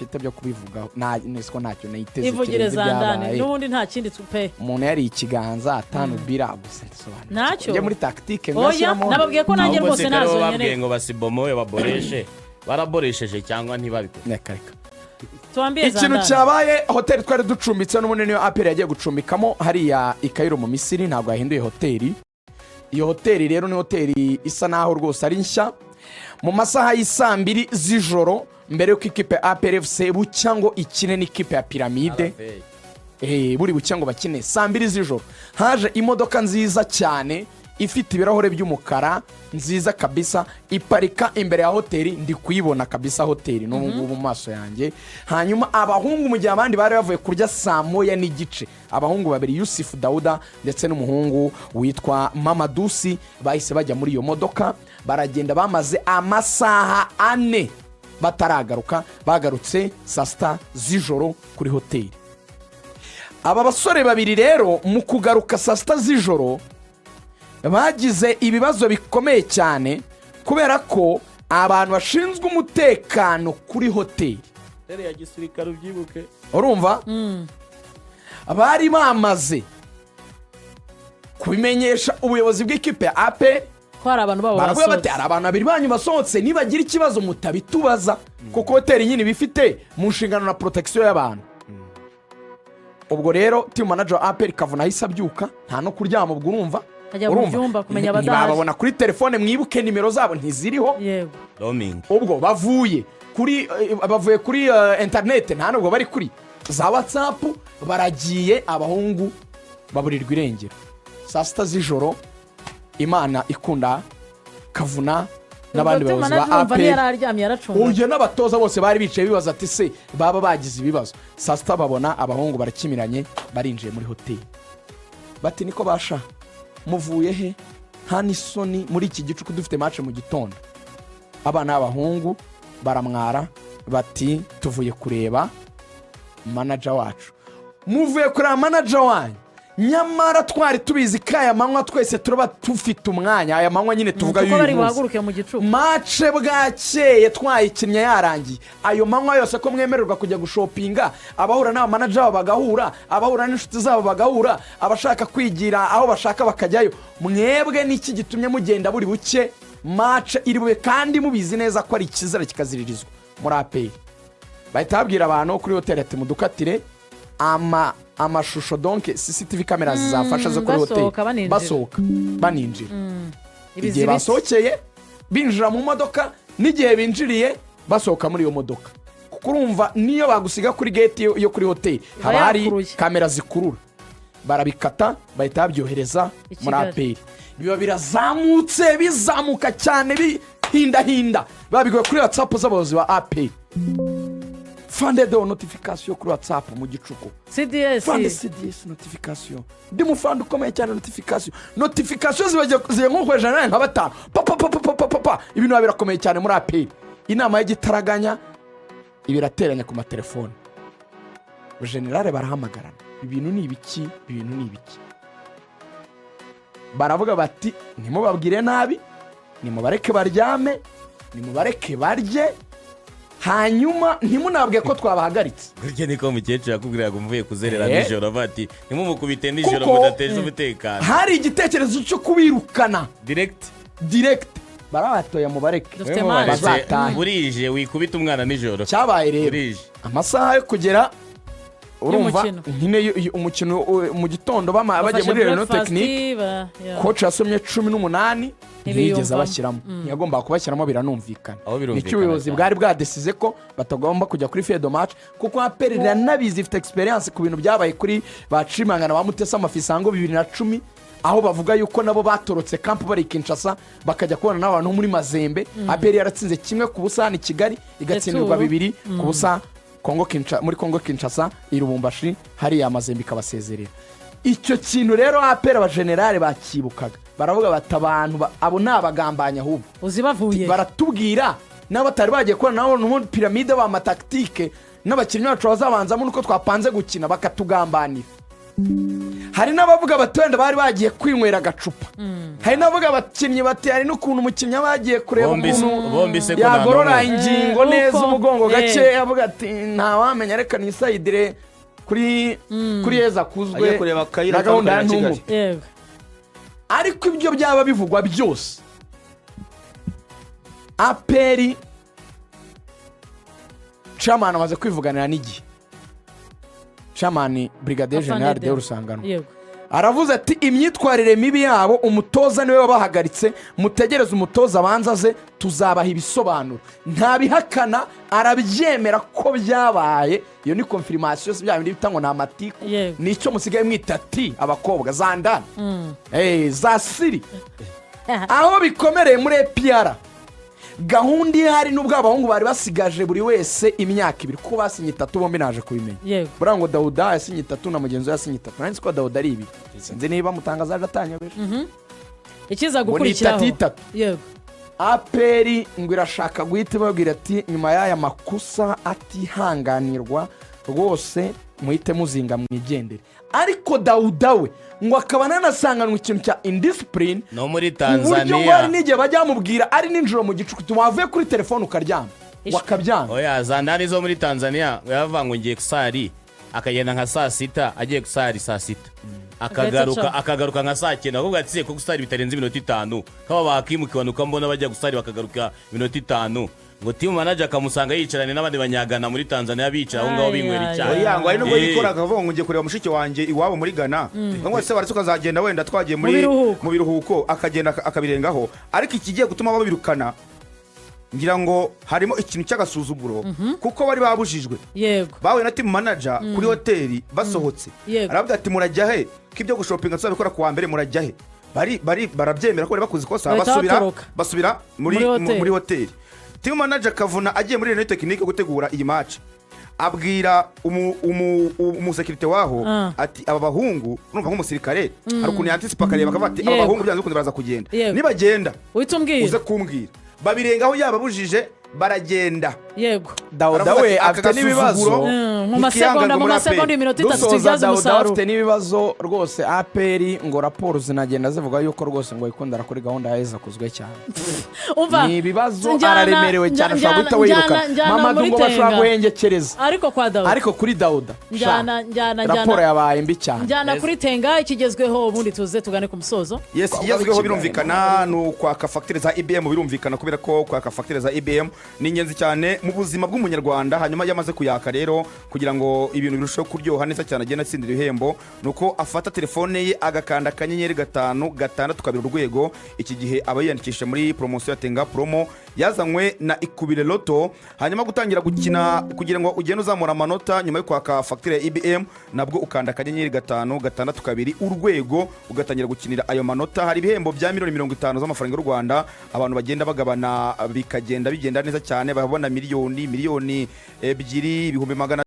mfite byo kubivugaho. Nese ko ntacyo nayiteze Ivugire kirenze za ndani. ibyabaye. N'ubundi nta kindi pe. Umuntu yariye ikiganza atanu bira gusa, ndasobanura. Ntacyo. Njye muri tactique Oya, ngashyiramo. nababwiye ko nanjye Ahubwo rwose se kare ntazo bababwiye nkeneye. ngo basibomoye, baboreshe, baraboresheje cyangwa ntibabikore? Reka, reka. Tuwambie za Ikintu ndani. cyabaye, hoteli twari ducumbitse n'ubundi niyo APR yagiye gucumbikamo hariya i Cairo mu Misiri, ntabwo yahinduye hoteli. Iyo hoteli rero ni hoteli isa naho rwose ari nshya. Mu masaha y'isaa 2 z'ijoro, mbere y'uko ikipe ya APR FC bucya ngo ikine n'ikipe ya Pyramids, buri bucya ngo bakine saa 2 z'ijoro, haje imodoka nziza cyane ifite ibirahure by'umukara, nziza kabisa, iparika imbere ya hoteli. Ndi kuyibona kabisa hoteli n'ubu ngubu mu maso yanjye. Hanyuma abahungu, mu gihe abandi bari bavuye kurya saa 1:30, abahungu babiri, Yusufu Dawuda ndetse n'umuhungu witwa Mamadusi, bahise bajya muri iyo modoka baragenda. Bamaze amasaha 4 bataragaruka, bagarutse saa 6 z'ijoro kuri hoteli. Aba basore babiri rero, mu kugaruka saa 6 z'ijoro, bagize ibibazo bikomeye cyane kubera ko abantu bashinzwe umutekano kuri hoteli Hoteli ya gisirikare, ubyibuke. Urumva, bari bamaze kubimenyesha ubuyobozi bw'ikipe ya APR. Ko hari abantu babo Baravuga bati: basohotse. "Hari abantu babiri banyu basohotse, nibagira ikibazo mutabitubaza," kuko hoteli nyine iba ifite mu nshingano na protection y'abantu. Ubwo rero team manager wa APR Kavuna ahise abyuka, nta no kuryama ubwo, urumva. Ajya mu Urumva? byumba kumenya abadahari. Ntibababona kuri telefone, mwibuke nimero zabo ntiziriho. Roaming. Ubwo bavuye kuri interineti, nta nubwo bari kuri za WhatsApp. Baragiye, abahungu baburirwa irengero saa 6 z'ijoro. Imana ikunda Kavuna n'abandi Ubwo bayobozi ba manager urumva ntiyari APR. aryamye, yaracunga. Urugero, n'abatoza bose bari bicaye bibaza ati: "Se baba bagize ibibazo?" Saa 6 babona abahungu barakimiranye, barinjiye muri hoteli. Bati: "Niko basha, muvuye he? Nta n'isoni, muri iki gicuku dufite match mu gitondo?" Abana b'abahungu baramwara bati: "Tuvuye kureba manager wacu." "Muvuye kureba manager wanyu, nyamara twari tubizi ko aya manywa twese turaba dufite umwanya." Aya manywa nyine tuvuga Kuko bari y'uyu munsi. buhaguruke mu gicuku. Match bwakeye twayikinnye yarangiye, ayo manywa yose ko mwemererwa kujya gushopinga, abahura n'abamanager babo bagahura, abahura n'inshuti zabo bagahura, abashaka kwigira aho bashaka bakajyayo, mwebwe n'iki gitumye mugenda buri buke, match iri bube, kandi mubizi neza ko ari ikizira kikaziririzwa muri APR? Bahita babwira abantu kuri hoteli ati: "Mudukatire amashusho," donc CCTV cameras zafasha zo kuri hoteli. Basohoka, baninjira. Basohoka baninjira, igihe Ibizibiti. basohokeye binjira mu modoka n'igihe binjiriye basohoka muri iyo modoka, kuko urumva niyo bagusiga kuri gate yo kuri hoteli haba hari yakuruye. kamera zikurura. Barabikata, bahita babyohereza I muri Kigali. APR. Biba birazamutse, bizamuka cyane, bihindahinda, babiguye kuri WhatsApp z'abayobozi ba APR. Fande de notification kuri WhatsApp mu gicuku. CDS. Fande CDS notification, ndi mufande ukomeye cyane. Notification, notification zibagiye zigiye nko ku ijana nka batanu, pa pa pa pa pa pa pa. Ibintu biba birakomeye cyane muri APR. Inama y'igitaraganya ibirateranya ku matelefone, général barahamagarana: "Ibintu ni ibiki? Ibintu ni ibiki?" Baravuga bati: "Ntimubabwire nabi, nimubareke baryame, nimubareke barye, hanyuma ntimunabwe ko twabahagaritse." Gutya niko umukecuru yakubwiraga mvuye kuzerera nijoro, avuga ati: "Ntimumukubite nijoro Kuko mudateje umutekano." Hari igitekerezo cyo kubirukana. Direct. Direct, barabatoya, mubareke Dufite Mwe match. mubaretse, Bazatahe. burije wikubita umwana nijoro. Cyabaye rero, Burije. amasaha yo kugera, urumva, Y'umukino. nyine umukino mu gitondo bajya Bafashe muri réunion breakfast, technique. Yeah. Coach yasomye 18, ntiyigeze Ntibiyumvamo. abashyiramo, ntiyagombaga kubashyiramo, biranumvikana. Aho birumvikana Nicyo ubuyobozi cyane. bwari bwadesize ko batagomba kujya kuri fedo match, kuko APR iranabizi, ifite experience ku bintu byabaye kuri ba Cimangana, ba Mutesa Mafisango 2010, aho bavuga yuko nabo batorotse camp bari i Kinshasa, bakajya kubona n'abantu bo muri Mazembe. APR yaratsinze 1-0 hano i Kigali, igatsindirwa Retour. 2-0 muri Kongo Kinshasa, i Lubumbashi hariya, Mazembe ikabasezerera. Icyo kintu rero APR abajenerali bakibukaga, baravuga bati: "Abantu abo ni abagambanyi ahubwo." Uzi bavuye. Baratubwira n'abo batari bagiye kubona nabo muri Pyramids, ba matactique n'abakinnyi bacu bazabanzamo nuko twapanze gukina, bakatugambanira. Hari n'abavuga bati wenda bari bagiye kwinywera agacupa. Hari n'abavuga abakinnyi bati hari n'ukuntu umukinnyi aba yagiye kureba Bombi ukuntu bombi se ko nta yagorora n'umwe. ingingo Eh, neza, umugongo gake, avuga ati ntawamenya, reka nisayidire kuri heza kuzwe Agiye kureba Kayira na gahunda ya atandukanye na ntungu. Kigali. Ariko ibyo byaba bivugwa byose, APR chairman amaze kwivuganira n'igihe, chairman Brigadier Afande General Deo. Deo Rusanganwa aravuze ati imyitwarire mibi yabo, umutoza niwe wabahagaritse, mutegereze umutoza abanza aze, tuzabaha ibisobanuro. Ntabihakana, arabyemera ko byabaye. Iyo ni confirmation, si bya bindi bita ngo ni amatiku. Nicyo musigaye mwita ati abakobwa za ndani, za siri aho bikomereye muri APR. Gahunda ihari, nubwo abahungu bari basigaje buri wese imyaka 2, kuko basinye 3 bombi, naje kubimenya. Buriya ngo Dawuda yasinye 3 na mugenzi we yasinye 3. Nari nzi ko Dawuda ari 2, sinzi niba mutangaza aje atanyobeje. Ikiza Ngo ni gukurikiraho. 3 3. APR ngo irashaka guhita ibabwira ati nyuma y'aya makosa atihanganirwa rwose, muhite muzinga mwigendere. Ariko Dawuda we ngo akaba nanasanganwa ikintu cya indiscipline, No muri ku buryo ngo hari Tanzania. n'igihe bajya bamubwira ari nijoro mu gicuku, wavuye kuri telefone ukaryama, wakabyanga. Oya, za ndani zo muri Tanzania ngo yavuga ngo ngiye gusari, akagenda nka saa 6, agiye gusari saa 6 akagaruka, Agahita aca. akagaruka nka saa 9, akavuga ati se ko gusari bitarenze iminota 5, kaba bakimukibanuka mbona bajya gusari bakagaruka iminota 5, ngo team manager akamusanga yicaranye n'abandi banyagana muri Tanzania, bicara aho ngaho Ay, binywera ay, icyayi. Oya, ngo hari nubwo yikora akavuga ngo ngiye kureba mushiki wanjye iwabo muri Ghana, ngo se waretse ukazagenda wenda twagiye muri Mu biruhuko. Mu biruhuko, akagenda akabirengaho. Ariko ikigiye gutuma babirukana, ngira ngo harimo ikintu cy'agasuzuguro, kuko bari babujijwe, bahuye na team manager kuri hoteli basohotse, aravuga ati murajya he, ko ibyo gushopinga tuzabikora ku wa mbere, murajya he? Bari barabyemera ko bari bakoze ikosa. Bahita Basubira batoroka. Basubira muri Muri hoteli. Muri hoteli. Team manager Kavuna agiye muri réunion technique gutegura iyi match, abwira umusekirite waho ati aba bahungu, urumva nk'umusirikare hari ukuntu yantisipa akareba akavuga ati aba bahungu byanze bikunze baraza kugenda, nibagenda Uhita umbwira. uze kumbwira. Babirengaho, yababujije, baragenda. Dawuda Aravuga we ati, aka afite n'ibibazo. gasuzuguro Mu masegonda, mu muri masegonda, APR. iminota 3 Dusoza, tubyaze Dawuda umusaruro. afite n'ibibazo rwose. APR ngo raporo zinagenda zivuga yuko rwose ngo yikundara kuri gahunda ya heza kuzwe cyane. Umva, Ni ibibazo, araremerewe cyane, ashobora guhita wirukana. njyana Mamadu muri ngo bashobora Tenga. guhengekereza. Ariko kwa Dawuda, Ariko kuri Dawuda sha, njyana njyana raporo njyana yabaye mbi cyane. Njyana kuri Tenga ikigezweho, ubundi tuze tugane ku musozo. Yes, Twaba igezweho Kigali. birumvikana ni ukwaka fagitire za EBM. Birumvikana kubera ko kwaka fagitire za EBM ni ingenzi cyane mu buzima bw'umunyarwanda. Hanyuma iyo amaze kuyaka rero, kugira ngo ibintu birusheho kuryoha neza cyane, agenda atsindira ibihembo, ni uko afata telefone ye agakanda *562#. Iki gihe aba yiyandikishije muri poromosiyo ya Tenga Promo yazanywe na Ikubire Loto. Hanyuma gutangira gukina kugira ngo ugende uzamura amanota nyuma yo kwaka fagitire ya EBM, nabwo ukanda *562# ugatangira gukinira ayo manota. Hari ibihembo bya miliyoni 50 z'amafaranga y'u Rwanda abantu bagenda bagabana, bikagenda bigenda neza cyane, babona miliyoni, miliyoni 2, 100,000.